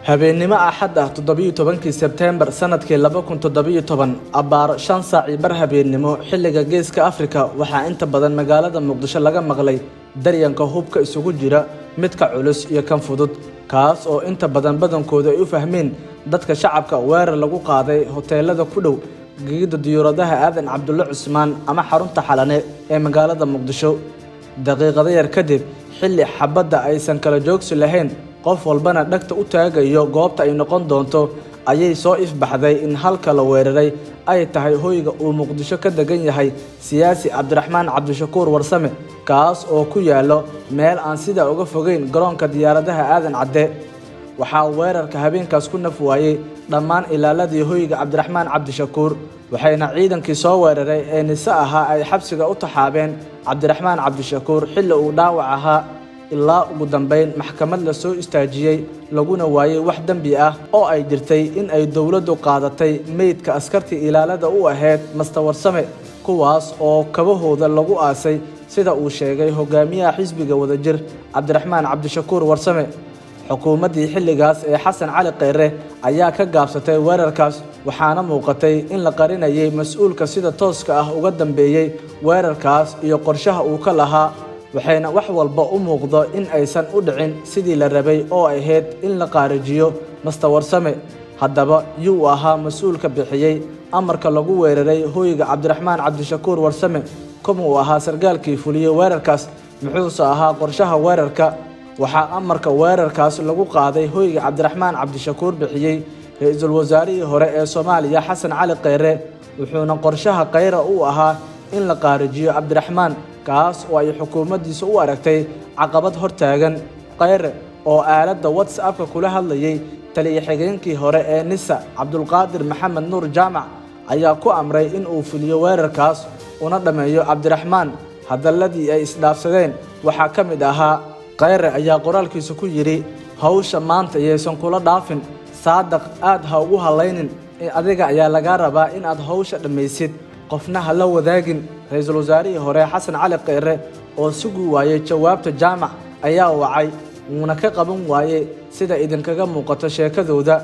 Habeennimo Axad ah, 17-kii Sebteembar sanadkii 2017, abbaaro 5 saac iyo bar habeennimo xilliga Geeska Afrika, waxaa inta badan magaalada Muqdisho laga maqlay daryanka hubka isugu jira midka culus iyo kan fudud, kaas oo inta badan badankooda ay u fahmeen dadka shacabka weerar lagu qaaday hoteelada ku dhow gegida diyuuradaha Aadan Cabdulle Cusmaan ama xarunta Xalane ee magaalada Muqdisho. Daqiiqado yar kadib, xilli xabadda aysan kala joogsi lahayn, qof walbana dhagta u taagayo goobta ay noqon doonto, ayay soo ifbaxday in halka la weeraray ay tahay hoyga uu Muqdisho ka degan yahay siyaasi Cabdiraxmaan Cabdishakuur Warsame, kaas oo ku yaallo meel aan sidaa uga fogeyn garoonka diyaaradaha Aadan Cadde. Waxaa weerarka habeenkaas ku naf waayey dhammaan ilaaladii hoyga Cabdiraxmaan Cabdishakuur, waxayna ciidankii soo weeraray ee NISA ahaa ay xabsiga u taxaabeen Cabdiraxmaan Cabdishakuur xilli uu dhaawac ahaa, ilaa ugu dambeyn maxkamad la soo istaajiyey, laguna waayey wax dembi ah, oo ay jirtay in ay dowladdu qaadatay meydka askartii ilaalada u ahayd Mister Warsame, kuwaas oo kabahooda lagu aasay, sida uu sheegay hogaamiyaha xisbiga Wadajir, Cabdiraxmaan Cabdishakuur Warsame. Xukuumaddii xilligaas ee Xasan Cali Kheyre ayaa ka gaabsatay weerarkaas, waxaana muuqatay in la qarinayay mas-uulka sida tooska ah uga dambeeyey weerarkaas iyo qorshaha uu ka lahaa, waxayna wax walba u muuqdo in aysan u dhicin sidii la rabay oo ahayd in la qaarijiyo Mister Warsame. Haddaba, yuu ahaa mas-uulka bixiyey amarka lagu weeraray hoyga Cabdiraxmaan Cabdishakuur Warsame? Kuma uu ahaa sargaalkii fuliyey weerarkaas? Muxuuse ahaa qorshaha weerarka? Waxaa amarka weerarkaas lagu qaaday hoyga Cabdiraxmaan Cabdishakuur bixiyey ra-iisul wasaarihii hore ee Soomaaliya, Xasan Cali Kheyre, wuxuuna qorshaha Kheyre u ahaa in la qaarijiyo Cabdiraxmaan, kaas oo ay xukuumaddiisa u aragtay caqabad hortaagan. Kheyre oo aaladda WhatsAppka kula hadlayay taliya xigeenkii hore ee NISA, Cabdulqaadir Maxamed Nuur Jaamac, ayaa ku amray in uu fuliyo weerarkaas una dhammeeyo Cabdiraxmaan. Hadalladii ay isdhaafsadeen waxaa ka mid ahaa, Kheyre ayaa qoraalkiisa ku yidhi: "Hawsha maanta iyaysan kula dhaafin. Saadaq aad ha ugu hallaynin, adiga ayaa lagaa rabaa in aad hawsha dhammaysid, qofna ha la wadaagin." Ra-iisul wasaarihii hore Xasan Cali Kheyre oo sugi waayey jawaabta Jaamac ayaa wacay, wuuna ka qaban waayey, sida idinkaga muuqato sheekadooda.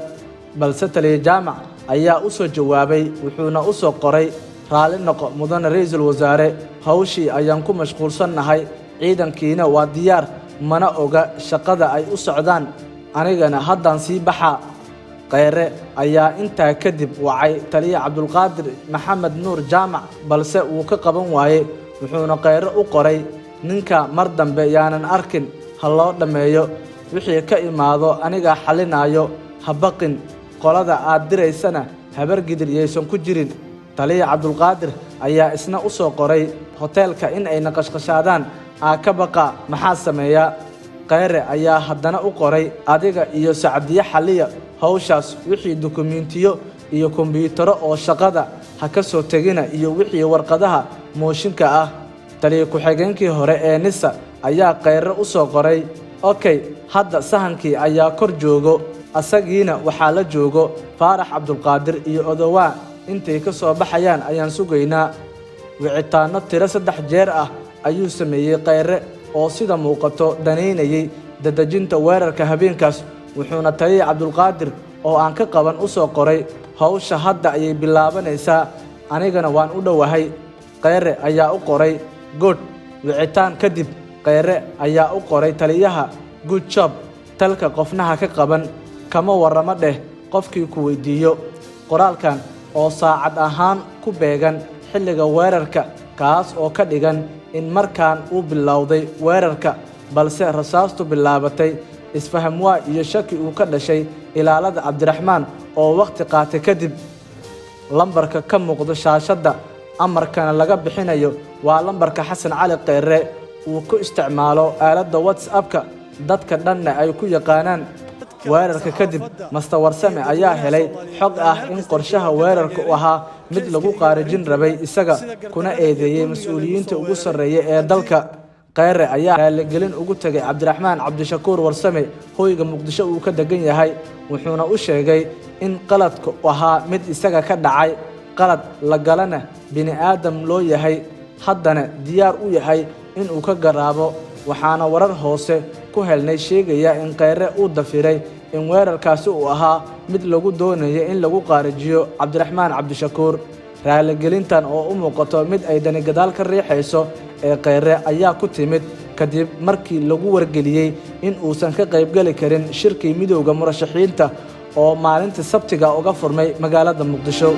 Balse taliya Jaamac ayaa u soo jawaabay, wuxuuna u soo qoray: "Raalli noqo, mudane ra-iisul wasaare, hawshii ayaan ku mashquulsannahay, ciidankiina waa diyaar, mana oga shaqada ay u socdaan, anigana haddaan sii baxaa." Kheyre ayaa intaa kadib wacay taliya Cabdulqaadir Maxamed Nuur Jaamac, balse wuu ka qaban waayey, wuxuuna Kheyre u qoray: "Ninka mar dambe yaanan arkin, ha loo dhammeeyo, wixii ka imaado anigaa xallinaayo, ha baqin, qolada aad diraysana Habargidir yaysan ku jirin." Taliya Cabdulqaadir ayaa isna u soo qoray: "Hoteelka in ay naqashqashaadaan aa ka baqa, maxaa sameeya?" Kheyre ayaa haddana u qoray: "Adiga iyo Sacdiye xalliya hawshaas, wixii dukumiintiyo iyo kombiyuutaro oo shaqada ha ka soo tegina iyo wixii warqadaha mooshinka ah." Taliya ku-xigeenkii hore ee NISA ayaa Kheyre u soo qoray: "Okay, hadda sahankii ayaa kor joogo, asagiina waxaa la joogo Faarax Cabdulqaadir iyo Odowaa, intay ka soo baxayaan ayaan sugaynaa." Wicitaanno tiro saddex jeer ah ayuu sameeyey Kheyre oo sida muuqato danaynayay dadejinta weerarka habeenkaas, wuxuuna taliya Cabdulqaadir oo aan ka qaban u soo qoray: "Hawsha hadda ayay bilaabanaysaa, anigana waan u dhowahay." Kheyre ayaa u qoray: "Good." Wicitaan kadib, Kheyre ayaa u qoray taliyaha: "Good job, talka qofnaha ka qaban, kama warramo dheh qofkii ku weydiiyo." Qoraalkan oo saacad ahaan ku beegan xilliga weerarka, kaas oo ka dhigan in markaan uu bilowday weerarka, balse rasaastu bilaabatay, isfahamwaa iyo shaki uu ka dhashay ilaalada Cabdiraxmaan oo wakhti qaatay kadib. Lambarka ka muuqda shaashadda amarkana laga bixinayo waa lambarka Xasan Cali Kheyre uu ku isticmaalo aaladda WhatsAppka, dadka dhanna ay ku yaqaanaan. Weerarka kadib, Mister Warsame ayaa helay xog ah in qorshaha weerarka u ahaa mid lagu qaarijin rabay isaga, kuna eedeeyey mas-uuliyiinta ugu sarreeya ee dalka. Kheyre ayaa raaligelin ugu tegay Cabdiraxmaan Cabdishakuur Warsame hoyga Muqdisho uu ka degan yahay, wuxuuna u sheegay in qaladku ahaa mid isaga ka dhacay, qalad la galana bini aadam loo yahay, haddana diyaar u yahay inuu ka garaabo. Waxaana warar hoose ku helnay sheegaya in Kheyre uu dafiray. In weerarkaasi uu ahaa mid lagu doonayo in lagu qaarijiyo Cabdiraxmaan Cabdishakuur. Raaligelintan oo u muuqato mid ay dani gadaal ka riixayso ee Kheyre ayaa ku timid kadib markii lagu wargeliyey in uusan ka qaybgeli karin shirkii Midowda Murashaxiinta oo maalintii Sabtiga uga furmay magaalada Muqdisho.